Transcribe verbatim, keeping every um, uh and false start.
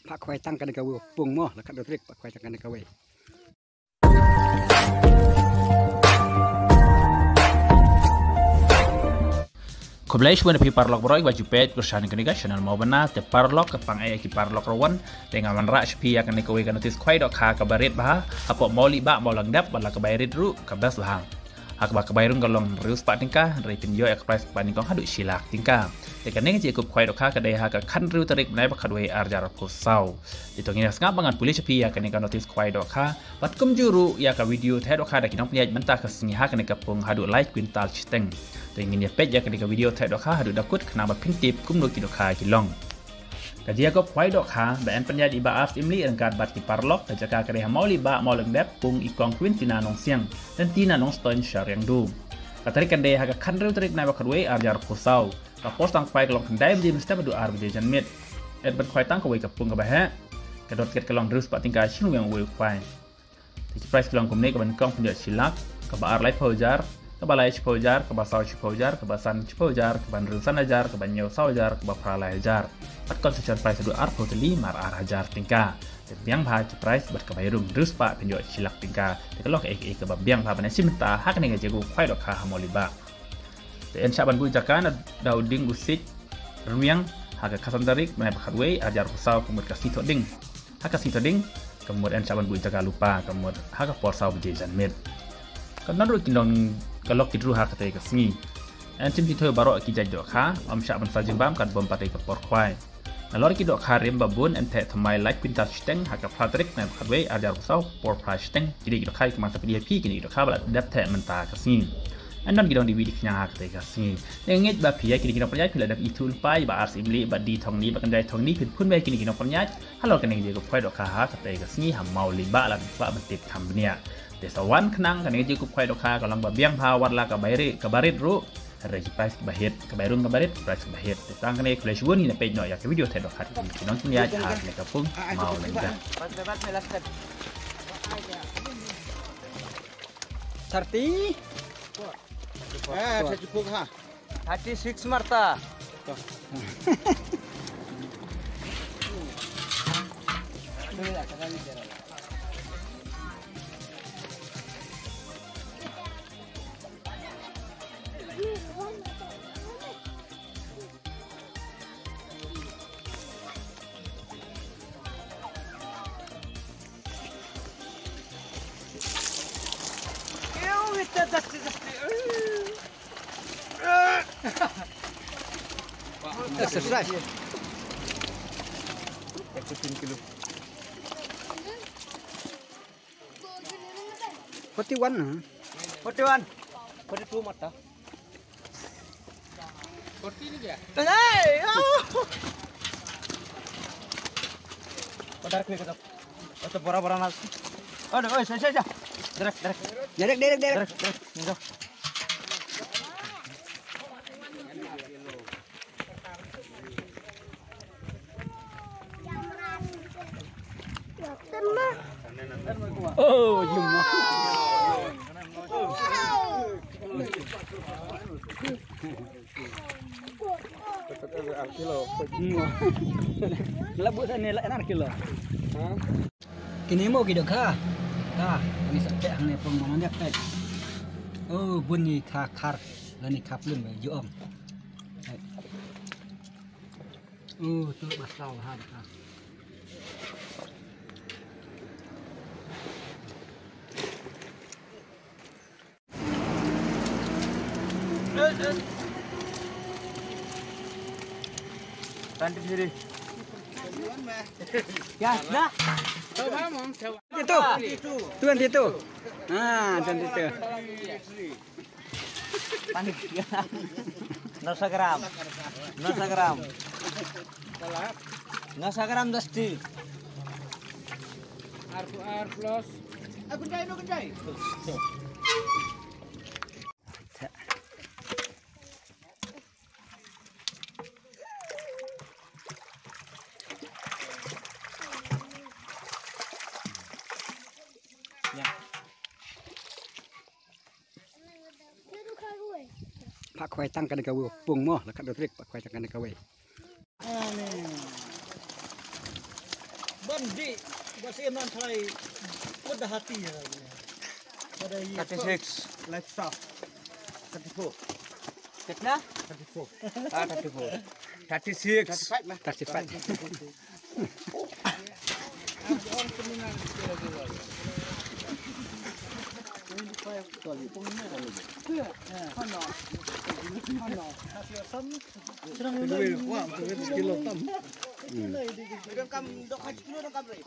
Phah khwai tang kane kawei pung mo, la khat dua trik phah khwai tang kane kawei. Khublei shibun ïa phi paralok baroh kiba ju peit kyrshan kane ka channel Mawbynna. Te paralok, ka pang eh ki paralok ruh wan, te nga wanrah sha phi ïa kane kawei ka notice khwai dohkha kaba rit bha hapoh Mawlih Bah Mawlyngdep, bad la ka bai rit ruh ka best bha. Ha kaba ka bai rung ka long hynriew spah tyngka, hynrei phin ïoh ïa ka prize kaba nyngkong haduh shi lak tyngka. Te kane ka jingïakup khwai dohkha ka dei ha ka khathynriew tarik bnai ba khatwei arhajar arphew saw. Te to ngin ïa sngap ba ngan pule sha phi ïa kane ka notice khwai dohkha bad kumjuh ruh ïa ka video theh dohkha da ki nongpynïaid mynta ka sngi ha kane ka pung haduh lai kwintal shiteng. Te ngin ïa peit ïa kane ka video theh dohkha haduh da kut khnang ba phin tip kumno ki dohkha ki long. Ka jingïakup khwai dohkha ba yn pynïaid i Bah Ars Imli ryngkat bad ki paralok, ka jaka ka dei ha Mawlih Bah Mawlyngdep, pung i Kong Quintina Nongsiang, lynti na Nongstoiñ Shariangdo. Ka tarik kan dei ha ka khathynriew tarik bnai ba khatwei arhajar arphew saw. Ka por sdang khwai ka long khyndai baje mynstep haduh ar baje janmiet. Ïa ban khwai tang kawei ka pung kaba heh, ka dor tiket ka long hynriew spah tyngka shi ryngwiang uwei u khwai. Te ki prize ki long kumne: kaba nyngkong phin ïoh shi lak, kaba ar laiphew hajar, kaba lai shiphew hajar, kaba saw shiphew hajar, kaba san shiphew hajar, kaba hynriew san hajar, kaba hynñiew saw hajar, kaba phra lai hajar. Bad consolation prize haduh arphew tylli mar ar hajar tyngka. Te biang bha ki prize bad ka bai rung hynriew spah phin ïoh shi lak tyngka. Te ka long kaei kaei kaba biang bha ban ïashim bynta ha kane ka jingïakup khwai dohkha ha Mawlih Bah. Te yn shah ban buh jaka na da u dieng u siej ryngwiang ha ka khatsan tarik bnai ba khatwei arhajar arphew saw, ka mut ka sngi Thohdieng. Ha ka sngi Thohdieng, ka mut yn shah ban buh jaka lypa, ka mut ha ka por saw baje janmiet. Ka don ruh ki nong, ka lok ki dru ha katei ka sngi. Yn shim shithoi baroh ki jait dohkha, ym shah ban saw jingbam katba ym pat dei ka por khwai. Nalor ki dohkha rim ba bun yn theh thymmai lai kwintal shiteng ha ka phra tarik bnai ba khatwei arhajar arphew saw, por phra shiteng. Ki dei ki dohkha kiba ngan sa pyni ïa phi, kine ki dohkha ba la dep theh mynta ka sngi. Yn don ki dong diwi dikñia ha katei ka sngi. Te nga ngeit ba phi ïa kine ki nongpynïaid phi la dep ithuh lypa, i Bah Ars Imli, Bah D Thongni, Bah Kynjai Thongni, phin phone beit ïa kine ki nongpynïaid halor kane ka jingïakup khwai dohkha ha katei ka sngi ha Mawlih Bah, lada phi kwah ban tip kham bniah. Te sa wan khnang, kane ka jingïakup khwai dohkha ka long ba biang bha, wat la ka bai rit, kaba rit ruh, hynrei ki prize kiba hit, ka bai rung kaba rit, ki prize kiba hit. Te tang kane, khublei shibun, ngin ïa peit noh ïa ka video theh dohkha jong ki nongpynïaid ha kane ka pung Mawlyngdep. Thirty. Eh, thirty-four ha. Thirty-six marta. Exercise. Forty-one, ha? Forty-one. Forty-two marta. Hey, oh. Oh, direct nih, kata. Oh, to bora-bora nas. Oh, oh, sya, sya, sya. Direct, direct. Direct, direct, direct. Direct, direct. Nih, to. Oh, yuma. Ar kilo. Labut sani la ar kilo. Ha? Kine mo ki dohkha. Ka, kane sa teh hangne pung mo nang yak teh. Oh, bun ni kha khar, lane kha plun ba ju ong. Oh, tu ba saw ha dohkha. Twenty-three. Ya, dah. Itu. Twenty-two. Ah, twenty-two. Instagram. Instagram. Instagram dasti. Ar, ar plus. Aku jai, aku jai. Phah khwai tang kane kawei pung mo, la khat dua trik phah khwai tang kane kawei. Di, ba sien nan try put the hati ya. Pada ye. Thirty-six. Livestock. Thirty-four. Kitna? Thirty-four. Ah, thirty-four. Thirty-six. Thirty-five lah. Thirty-five. Kilo tam. Kilo kam dok haji kilo dok kam re.